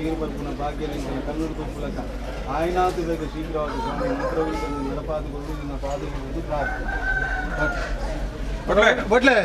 ನೀರು ಬರ್ಪುನ ಭಾಗ್ಯ ನಿಂಕನ ಕಣ್ಣು ತುಂಬುಲಕ ಆಯ್ನಾತು ಬೇಗ ಶೀಘ್ರವಾಗಿ ಸ್ವಾಮಿ ಮಂತ್ರವನ್ನು ನಡಪಾದು ಕೊಡು ನಿನ್ನ ಪಾದಗಳು ಪ್ರಾರ್ಥನೆ. ಬಟ್ಲೆ.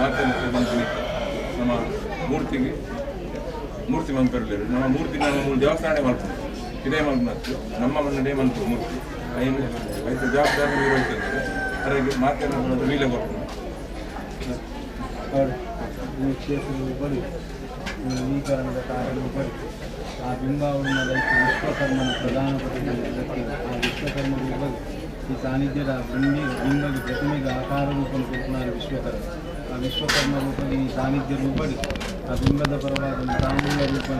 ಮಾತನ್ನು ನಮ್ಮ ಮೂರ್ತಿಗೆ ಮೂರ್ತಿ ಮನ್ಪೆರಲೇರು. ನಮ್ಮ ಮೂರ್ತಿ ನಮ್ಮ ಮೂರು ದೇವಸ್ಥಾನ ಮಲ್ಪುಂಡು, ಇದೇ ಮಲ್ಪುನತ್ತು ನಮ್ಮ ಮಣ್ಣದೇ ಮನ್ಪು ಮೂರ್ತಿ. ಐನು ಐತ ಜವಾಬ್ದಾರಿ ನಿರ್ವಹಿಸ್ತದೆ. ಅದಕ್ಕೆ ಮಾತನ್ನು ವೀಲ ಕೊಡ್ತೀನಿ. ಈ ಕ್ಷೇತ್ರದ ಬಳಿ ನವೀಕರಣದ ಕಾರಣ ಬಳಿ ಆ ಬಿಂಬಾವಳಿನ ರೈತ ವಿಶ್ವಕರ್ಮನ ಪ್ರಧಾನ ಪ್ರತಿಮೆ. ಆ ವಿಶ್ವಕರ್ಮ ರೂಪದ ಈ ಸಾನ್ನಿಧ್ಯದ ಬಿಂಬಿ ಬಿಂಬಗೆ ಪ್ರತಿಮೆಗೆ ಆಕಾರ ರೂಪನ ಕೊಡ್ತಾರೆ ವಿಶ್ವಕರ್ಮ. ಆ ವಿಶ್ವಕರ್ಮ ರೂಪದ ಈ ಸಾನ್ನಿಧ್ಯ ರೂಪಡಿ ಆ ಬಿಂಬದ ಪರವಾದ ತಾಂಬೂಲ ರೂಪನ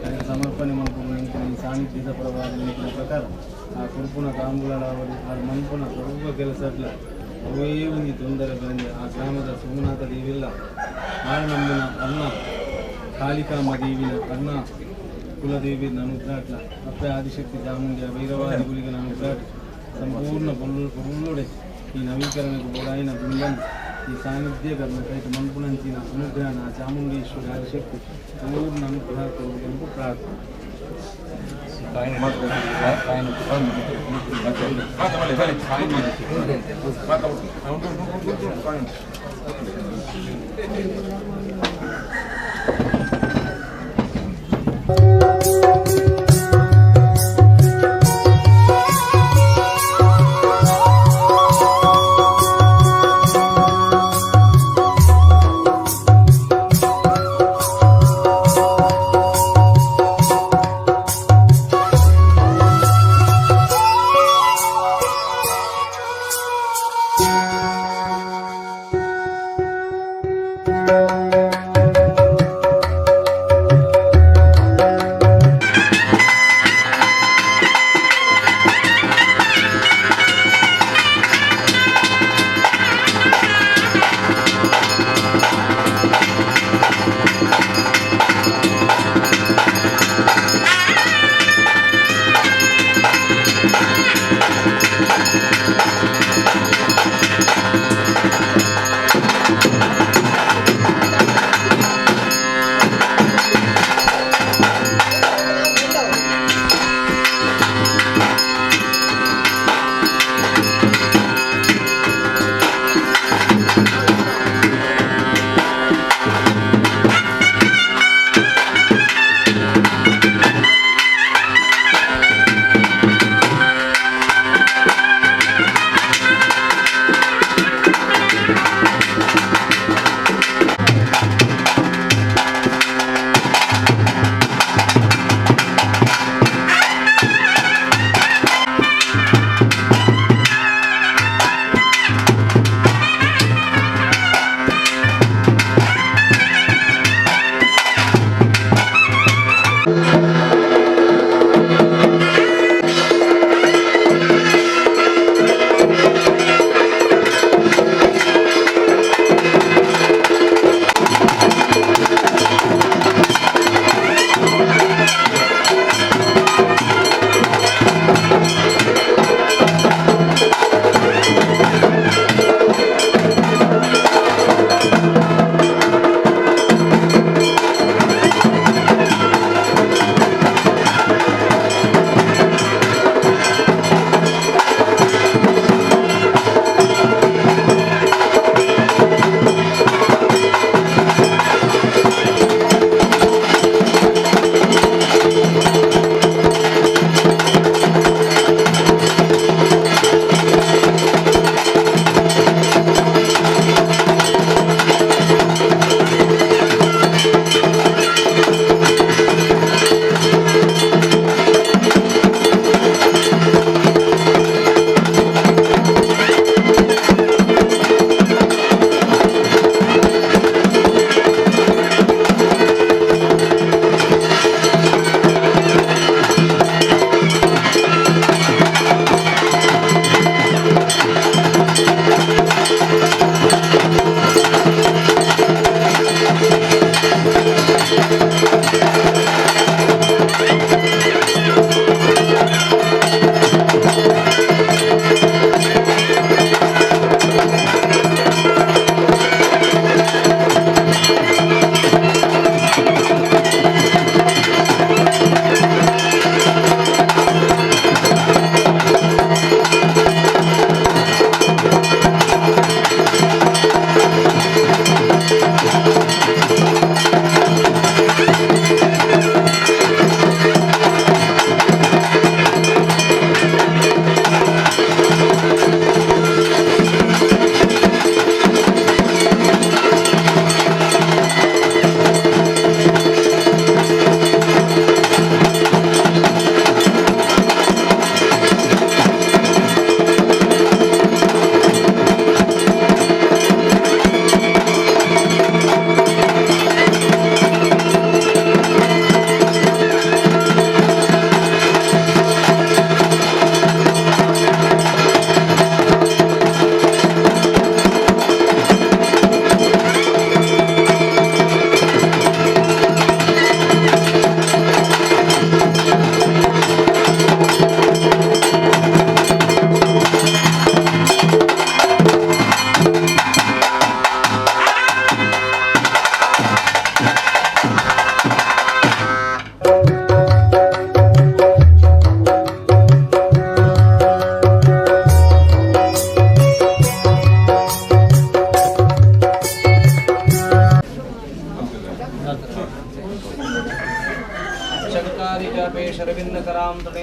ಅದಕ್ಕೆ ಸಮರ್ಪಣೆ ಮಲ್ಪುನ ನಿಂತಿನ ಈ ಸಾನ್ನಿಧ್ಯದ ಪರವಾದ ನಿಂತಿನ ಪ್ರಕಾರ ಆ ಕುರುಪುನ ತಾಂಬೂಲಡಾವಡಿ ಆ ಮನ್ಪುನ ಸರ್ವ ಕೆಲಸಡ್ಲ ಅವೇ ಒಂದು ತೊಂದರೆ ಬರಂದೆ ಆ ಗ್ರಾಮದ ಸೋಮನಾಥ ದೇವಿಲ್ಲ ಆರ್ನಂಬಿನ ಅರ್ಣ ಕಾಳಿಕಾಂಬ ದೇವಿನ ಅರ್ಣ ಕುಲದೇವಿ ಅನುಗ್ರಹಟ್ಲ ಅಪ್ಪೆ ಆದಿಶಕ್ತಿ ಚಾಮುಂಡಿಯ ಭೈರವಾದಿ ಗುಳಿಗನ ಅನುಗ್ರಹ ಸಂಪೂರ್ಣ ಪೊಲ್ಲು ಪೊಲ್ಲುಡೆ ಈ ನವೀಕರಣಕ್ಕೆ ಬೋಡಾಯಿನ ಬಿಂಬನ್ ಈ ಸಾನ್ನಿಧ್ಯ ಕರ್ಮ ಕೈತ ಮನ್ಪುನಂಚಿನ ಅನುಗ್ರಹನ ಆ ಚಾಮುಂಡೇಶ್ವರಿ ಆದಿಶಕ್ತಿ ಪೂರ್ಣ ಅನುಗ್ರಹ ಕೊಡುವುದೆಂಬ ಪ್ರಾರ್ಥನೆ. ಮಾತ ಬಲೆ ಬಲೆ ಮಾತ ಉಂಟು ಉಂಟು ಉಂಟು ಉಂಟು. Thank.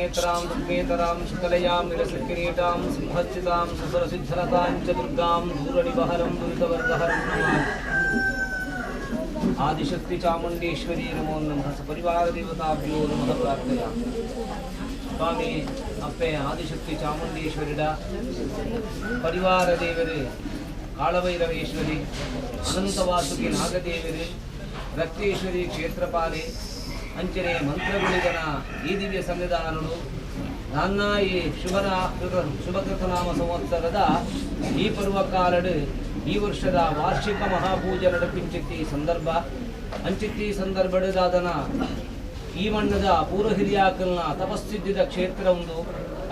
ನೇತ್ರಾಂ ದುರ್ಗೇತರಾಂ ಶುಕಲಯಾಂ ನಿರಸಕಿರೀಟಾಂ ಸಿಂಹಸ್ಥಿತಾಂ ಸುರಸಿದ್ಧಲತಾಂ ಚ ದುರ್ಗಾಂ ದೂರನಿವಹರಂ ದುರಿತವರ್ಗಹರಂ ನಮಾಮಿ. ಆದಿಶಕ್ತಿ ಚಾಮುಂಡೇಶ್ವರಿ ನಮೋ ನಮಃ. ಸಪರಿವಾರ ದೇವತಾಭ್ಯೋ ನಮಃ. ಪ್ರಾರ್ಥೆಯ ಸ್ವಾಮಿ ಅಪ್ಪೆ ಆದಿಶಕ್ತಿ ಚಾಮುಂಡೇಶ್ವರಿಡ ಪರಿವಾರ ದೇವರು ಕಾಳಭೈರವೇಶ್ವರಿ, ಅನಂತವಾಸುಕಿ ನಾಗದೇವರು, ರಕ್ತೇಶ್ವರಿ ಕ್ಷೇತ್ರಪಾಲೆ, ಅಂಚನೆ ಮಂತ್ರಗುಳಿಗನ ಈ ದಿವ್ಯ ಸನ್ನಿಧಾನನು ನಾನ್ನ ಈ ಶುಭನ ಶುಭಕೃತನಾಮ ಸಂವತ್ಸರದ ಈ ಪರ್ವಕಾಲಡು ಈ ವರ್ಷದ ವಾರ್ಷಿಕ ಮಹಾಪೂಜೆ ನಡಪಿಂಚಿತ್ತಿ ಸಂದರ್ಭ. ಅಂಚಿತ್ತಿ ಸಂದರ್ಭದಾದನ ಈ ಮಣ್ಣದ ಪೂರ್ವ ಹಿರಿಯಾಕಲ್ನ ತಪಸ್ಸಿದ್ದಿದ ಕ್ಷೇತ್ರ ಒಂದು.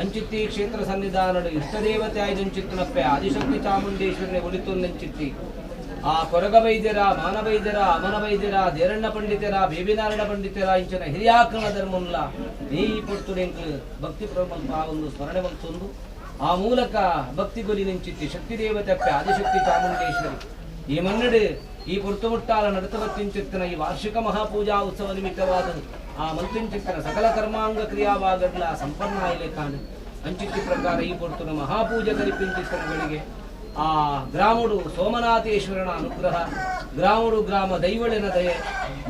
ಅಂಚಿತ್ತಿ ಕ್ಷೇತ್ರ ಸನ್ನಿಧಾನಡು ಇಷ್ಟದೇವತೆ ಆಯ್ದಂಚಿತ್ತನಪ್ಪೆ ಆದಿಶಕ್ತಿ ಚಾಮುಂಡೇಶ್ವರನೇ ಒಲಿತೊಂದಂಚಿತ್ತಿ ಆ ಕೊರಗ ವೈದ್ಯರ, ಮಾನವೈದ್ಯರ, ಅಮನ ವೈದ್ಯರ, ದೇರಣ್ಣ ಪಂಡಿತರ, ಬೇಬಿನಾರಾಯಣ ಪಂಡಿತರ ಇಂಚಿನ ಹಿರಿಯಾಕನ ಧರ್ಮನ್ಲ ನೀ ಪೊರ್ತುಡೆಂಕ್ ಭಕ್ತಿ ಪ್ರಬಂಧ ಆ ಒಂದು ಸ್ಮರಣೆ ಬಂತೊಂದು ಆ ಮೂಲಕ ಭಕ್ತಿ ಗೊಲಿ ನಿಂಚಿತ್ತಿ ಶಕ್ತಿ ದೇವತೆ ಅಪ್ಪೆ ಆದಿಶಕ್ತಿ ಚಾಮುಂಡೇಶ್ವರಿ ಈ ಮನ್ನಡು ಈ ಪೊರ್ತುಮುಟ್ಟಾಲ ನಡತವತ್ತಿಂಚಿತ್ತನ ಈ ವಾರ್ಷಿಕ ಮಹಾಪೂಜಾ ಉತ್ಸವ ನಿಮಿತ್ತವಾದ ಆ ಮಂತಿಂಚಿತ್ತನ ಸಕಲ ಕರ್ಮಾಂಗ ಕ್ರಿಯಾವಾಗಡ್ಲ ಸಂಪನ್ನ ಆಯ್ಲೆ ಕಾಣು. ಅಂಚಿತ್ತಿ ಪ್ರಕಾರ ಈ ಪೊರ್ತುನ ಮಹಾಪೂಜೆ ಕರಿಪಿಂಚಿತ್ತನಗಳಿಗೆ ಆ ಗ್ರಾಮುಡು ಸೋಮನಾಥೇಶ್ವರನ ಅನುಗ್ರಹ, ಗ್ರಾಮುಡು ಗ್ರಾಮ ದೈವಳಿನ ದಯೆ,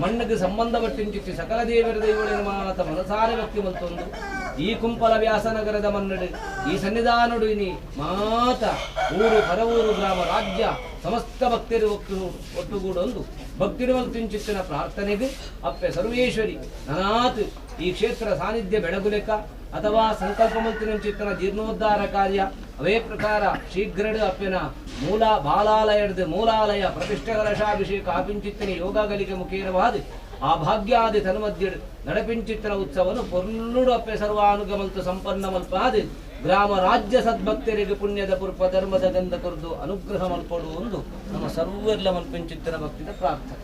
ಮಣ್ಣಿಗೆ ಸಂಬಂಧಪಟ್ಟಿಂಚಿತ್ತಿ ಸಕಲ ದೇವರ ದೈವಳಿನ ಮಾತ ಮನಸಾರೆ ಭಕ್ತಿ ಮಲ್ತೊಂದು ಈ ಕುಂಪಲ ವ್ಯಾಸನಗರದ ಮನ್ನಡು ಈ ಸನ್ನಿಧಾನುಡು ಇನಿ ಮಾತ ಊರು ಪರವೂರು ಗ್ರಾಮ ರಾಜ್ಯ ಸಮಸ್ತ ಭಕ್ತರು ಒಟ್ಟುಗೂಡೊಂದು ಭಕ್ತಿರುವಲ್ ತಿಂಚಿತ್ತಿನ ಪ್ರಾರ್ಥನೆಗೆ ಅಪ್ಪೆ ಸರ್ವೇಶ್ವರಿ ನನಾತ್ ಈ ಕ್ಷೇತ್ರ ಸಾನ್ನಿಧ್ಯ ಬೆಳಗುಲೆಕ ಅಥವಾ ಸಂಕಲ್ಪ ಮಲ್ತಿನಂಚಿತ್ತನ ಜೀರ್ಣೋದ್ಧಾರ ಕಾರ್ಯ ಅವೇ ಪ್ರಕಾರ ಶೀಘ್ರಡು ಅಪ್ಪೆನ ಮೂಲ ಬಾಲಾಲಯದ ಮೂಲಾಲಯ ಪ್ರತಿಷ್ಠೆ ಕಲಶಾಭಿಷೇಕ ಆಪಿಂಚಿತ್ತನ ಯೋಗಗಳಿಗೆ ಮುಖೇನವಾದ ಆ ಭಾಗ್ಯಾದಿ ತನ್ಮಧ್ಯಡು ನಡಪಿಂಚಿತ್ತನ ಉತ್ಸವನು ಪೊರ್ನುಡು ಅಪ್ಪೆ ಸರ್ವಾನುಗಮಲ್ತು ಸಂಪನ್ನ ಮಲ್ಪಾದ ಗ್ರಾಮ ರಾಜ್ಯ ಸದ್ಭಕ್ತರಿಗೆ ಪುಣ್ಯದ ಪುರ್ಪ ಧರ್ಮದ ಗಂಧ ಕೊರ್ದು ಅನುಗ್ರಹ ಮಲ್ಪಡು ಒಂದು ನಮ್ಮ ಸರ್ವೆಲ್ಲ ಮಲ್ಪಿಂಚಿತ್ತನ ಭಕ್ತಿದ ಪ್ರಾರ್ಥನೆ.